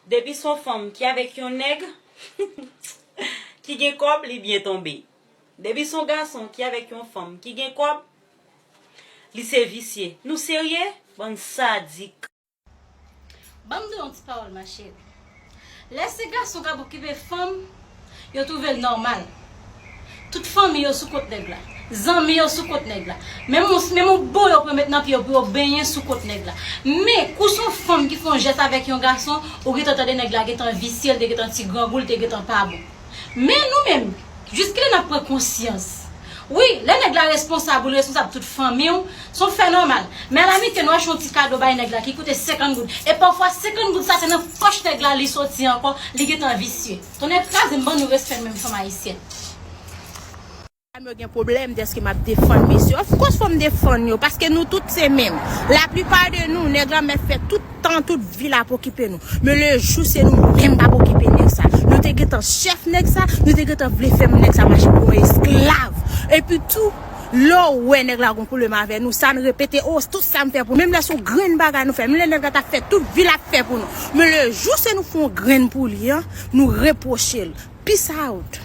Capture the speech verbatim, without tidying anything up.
Depi se yon fanm ki avèk yon nèg ki gen kòb, li byen tonbe. Depi se yon gason ki avèk yon fanm ki gen kòb, li se visye. Nou serye? Bann sadik. Ban m di w yon ti pawòl, ma chérie. Lè se gason k ap okipe fanm, yo twouve l nòmal. Tout fanmi yo sou kont nèg la. Zanmi yo sou kont nèg la. Menm yon, menm yon bo yo pran met nan pye yo pou yo benyen sou kont nèg la. Men, kou se yon fanm ki fè yon jès avèk yon gason, ou gentan tande nèg la gentan visye, l te gentan ti grangou, l te gentan pa bon. Men nou menm, jiskilè n ap pran konsyans? Wi, lè nèg la responsab, ou l responsab tout fanmi w, se yon fè nòmal. Men alamite nou achte yon ti kado bay nèg la ki koute senkant goud. E pafwa senkant goud sa se nan pòch nèg la li soti ankò, li gentan visye. Tonnè kraze m, ban nou respè n menm fanm ayisyèn. Medam yo gen pwoblèm dèske m ap defann mesye. Of course fò m defann yo, paske nou tout se menm. Laplipa de nou, nèg la mèt fè tout tan, tout vi l ap okipe nou. Men le jou se nou menm k ap okipe nèg sa. Nou te gentan chèf nèg sa, nou te gentan vle fè nèg sa mache pou yon esklav. Epi tou, lè w wè nèg la gon pwoblèm avè nou, sa n repete, o, tout sa m fè pou nou. Menm lè se yon grenn bagay nou fè, menm lè nèg la t ap fè tout vi l ap fè pou nou. Men le jou se nou fè yon grenn pou li an, nou repwoche l. Peace out.